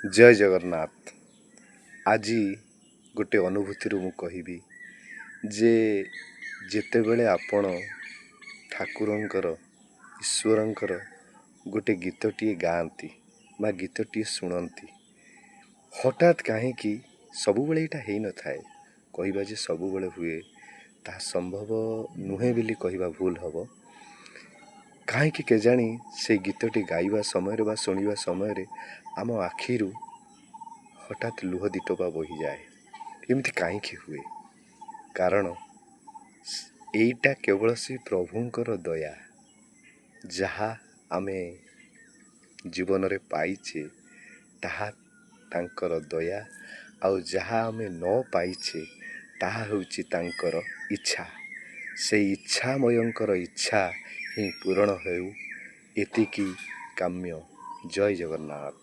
ଜୟ ଜଗନ୍ନାଥ। ଆଜି ଗୋଟେ ଅନୁଭୂତିରୁ ମୁଁ କହିବି ଯେ ଯେତେବେଳେ ଆପଣ ଠାକୁରଙ୍କର, ଈଶ୍ୱରଙ୍କର ଗୋଟେ ଗୀତଟିଏ ଗାଆନ୍ତି ବା ଗୀତଟିଏ ଶୁଣନ୍ତି, ହଠାତ୍ କାହିଁକି, ସବୁବେଳେ ଏଇଟା ହେଇନଥାଏ, କହିବା ଯେ ସବୁବେଳେ ହୁଏ ତାହା ସମ୍ଭବ ନୁହେଁ ବୋଲି କହିବା ଭୁଲ ହେବ। କାହିଁକି କେଜାଣି ସେଇ ଗୀତଟି ଗାଇବା ସମୟରେ ବା ଶୁଣିବା ସମୟରେ ଆମ ଆଖିରୁ ହଠାତ୍ ଲୁହ ଦୁଇଟୋପା ବୋହିଯାଏ। ଏମିତି କାହିଁକି ହୁଏ? କାରଣ ଏଇଟା କେବଳ ସେ ପ୍ରଭୁଙ୍କର ଦୟା, ଯାହା ଆମେ ଜୀବନରେ ପାଇଛେ ତାହା ତାଙ୍କର ଦୟା, ଆଉ ଯାହା ଆମେ ନ ପାଇଛେ ତାହା ହେଉଛି ତାଙ୍କର ଇଚ୍ଛା। ସେଇ ଇଚ୍ଛାମୟଙ୍କର ଇଚ୍ଛା ହିଁ ପୂରଣ ହେଉ, ଏତିକି କାମ୍ୟ। ଜୟ ଜଗନ୍ନାଥ।